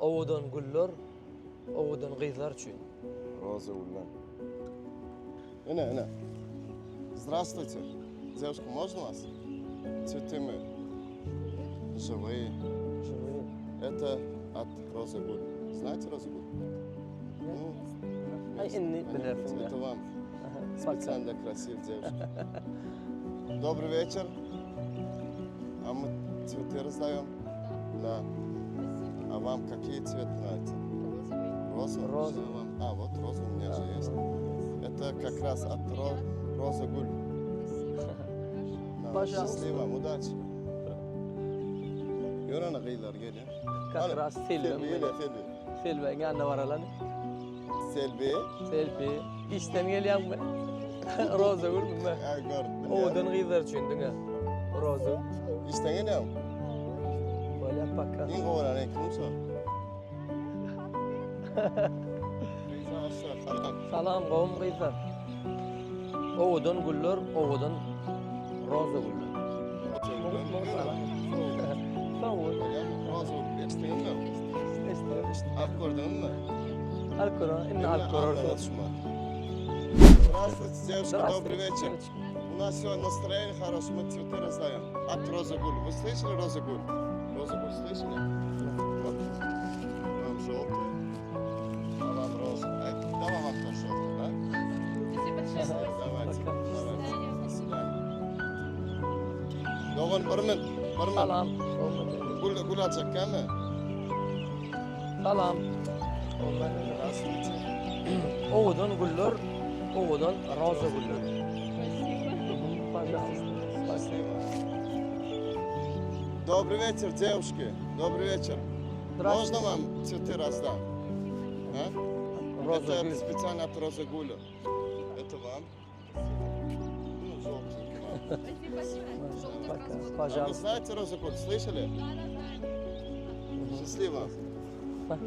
Owadan güller, owadan gyzlar üçin. Roza güller. Ine, ine. Здравствуйте. Девушка, можно вас? Цветы мы живые. Живые. Это от Розы Гуль. Знаете Розы Гуль? Ну, Aý indi bilersiň. Это вам. Специально для красивых девушек. Добрый вечер. А мы цветы раздаем? Да. А вам какие цветы нравятся? Розовый. Розовый. Всё вам. А, вот розовый у меня же есть. Это как раз от ро- Роза Гуль. Да. Пожалуйста. Счастливо, вам, удачи. Ýör ana gyzlar gelýär. Как раз Selbi. Selbi, Selbi. Selbiň ýanyna baralan. Selbi. Selbi. Işden gelýäňmi? Roza gülmi? Ha, gördüm. Owadan gyzlar üçin diňe. Roza. Işden gelýäňmi? Bolýar paka. Iň gowy reňk kim şo? Salam. Salam gowumy gyzlar? Owadan güller, owadan roza güller. Sag bol. Roza gül. Eşitdiňmi? Eşitdim. Alyp gördüňmi? Alyp gör, indi alyp görersiň. Здравствуйте, девушка, добрый вечер. У нас сегодня настроение хорошее, мы цветы раздаем. От Роза Гуль. Вы слышали Роза Гуль? Роза Гуль слышали? Вот. Вам желтый, а вам роза. А, давай вам тоже желтый, да? Давайте, давайте. До свидания. Dogan bir min, bir min. Salam. Gül, gül aljakmy? Salam. Здравствуйте. Owadan güller, owadan roza güller. Пожалуйста. Спасибо. Добрый вечер, девушки. Добрый вечер. Здравствуйте. Можно вам цветы раздам? А? Роза Это gül. специально от Розы Гуля. Это вам. Ну, желтый. Пока. А вы Пожалуйста. знаете Розу Гуль? Слышали? Счастливо. Да.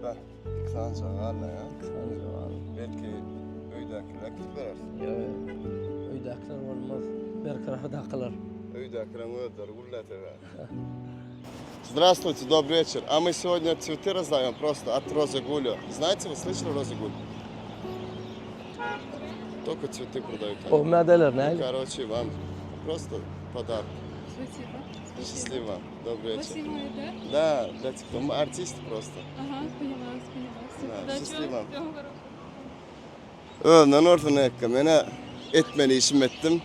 Да. Iksan ya. Belki öýdäkiler gidip berer. Ýok, öýdäkiler bolmaz. Berkarardakylar. Öýdäkiler özleri gülläp Здравствуйте, добрый вечер. А мы сегодня цветы раздаем просто от Розы Гуля. Знаете, вы слышали Розы Гуль? Только цветы продают. O mädeler näle? Короче, вам просто подарок. Спасибо. Спасибо. Счастливо. Добрый Вы вечер. снимали, да? Да, для тех, кто мы артисты просто. Ага, поняла, поняла. Всё, Да, удачи вам, счастливо. всего хорошего. Özünden ortuna ekka. Menä etmeli işim etdim.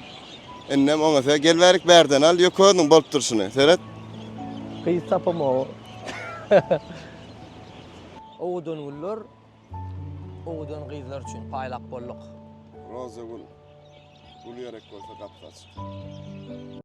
Innem oňa se gel bärik bärden al. Ýok özüň bolup durşuny. Seret. Gyz tapama. Owadan güller, owadan gyzlar üçin paýlap bolduk. Roza gül. Gül gerek bolsa gapy açyk.